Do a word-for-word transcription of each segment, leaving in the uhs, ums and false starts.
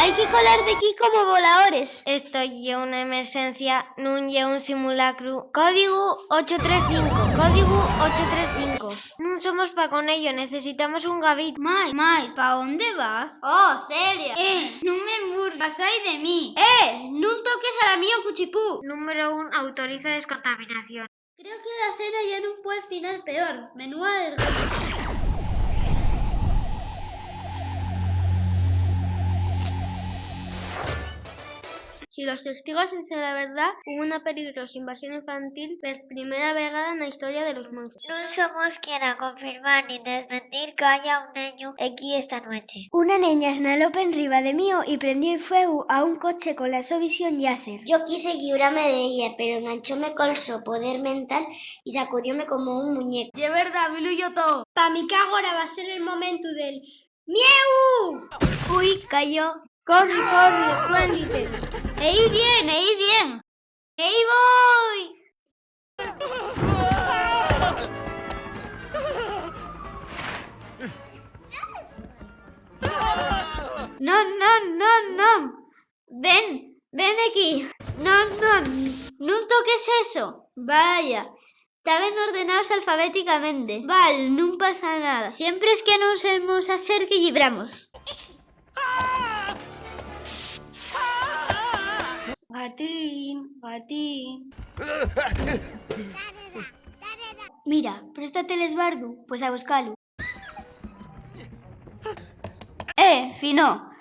Hai que colar d'equí como voladores. Esto ye una emerxencia, nun ye un simulacru. Códigu ocho tres cinco, códigu ocho tres cinco. Nun somos pa con ello, necesitamos un gavito. Mai, mai, ¿pa ónde vas? Oh, Celia. Eh, nun m'emburgues, pasa de mí. Eh, nun toques a la mía cuchipú. Número un, autoriza descontaminación. Creo que la cena ya nun puede finar peor. Menúa vergüenza. Si los testigos dicen la verdá, hubo una peligrosa invasión infantil per primera vegada na historia de los monstruos. Nun somos quien a confirmar nin desmentir qu'haya un neñu equí esta nueche. Una neña esnaló penriba de mío y prendió fueu a un coche con la so visión láser. Yo quise llibrame d'ella, pero enganchóme col so poder mental y sacudióme como un muñecu. Ye verdá, vilo yo too. Pa mi qu'agora va ser el momentu del mieu. Ui, cayó. Corri, corri, escuéndite. Ehí vien, ehí vien. Ehí voi. Non, non, non, non. Ven, ven equí. Non, non, nun toques eso. Vaya, taben ordenaos alfabéticamente. Val, nun pasa nada. Siempres que nun se mos acerque, llibramos. Gatín, gatín. Mira, préstate l'esbardu, pues a buscalu. Eh, fino.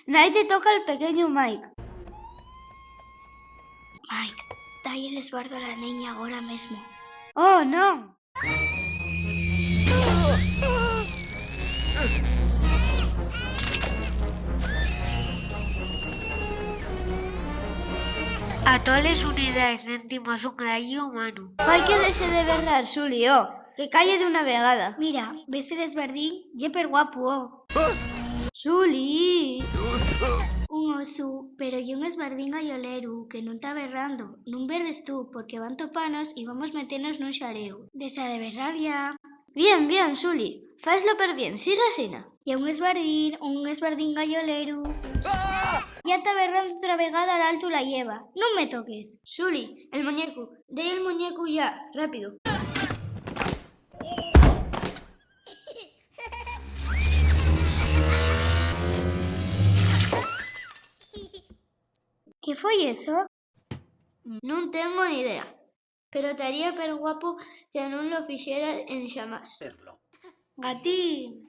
Nai te toca al pequeñu Mike. Mike, da-y l'esbardu a la neña agora mesmo. Oh, non. A toles unidaes, nen dimos un gallu humanu. Fai que dexe de berrar, Sully, oh, que calle d'una vegada. Mira, ves el esbardín, ye perguapu, oh. ¡Sully! Un osu, pero ye un esbardín gayoleru que nun ta berrando. Nun berres tú, porque van topanos y vamos meternos nun xaréu. Dexa de berrar ya. Bien, bien, Sully. Faeslo perbién. Sigue asina. Ye un esbardín, un esbardín gayoleru. ¡Ah! Ya ta berrando otra vegada, altu la lleva. Nun me toques. Sully, el muñecu. Dai el muñecu ya, rápido. ¿Qué foi eso? Nun tengo ni idea, pero taría perguapu que nun lo fixera enxamás. Gatín.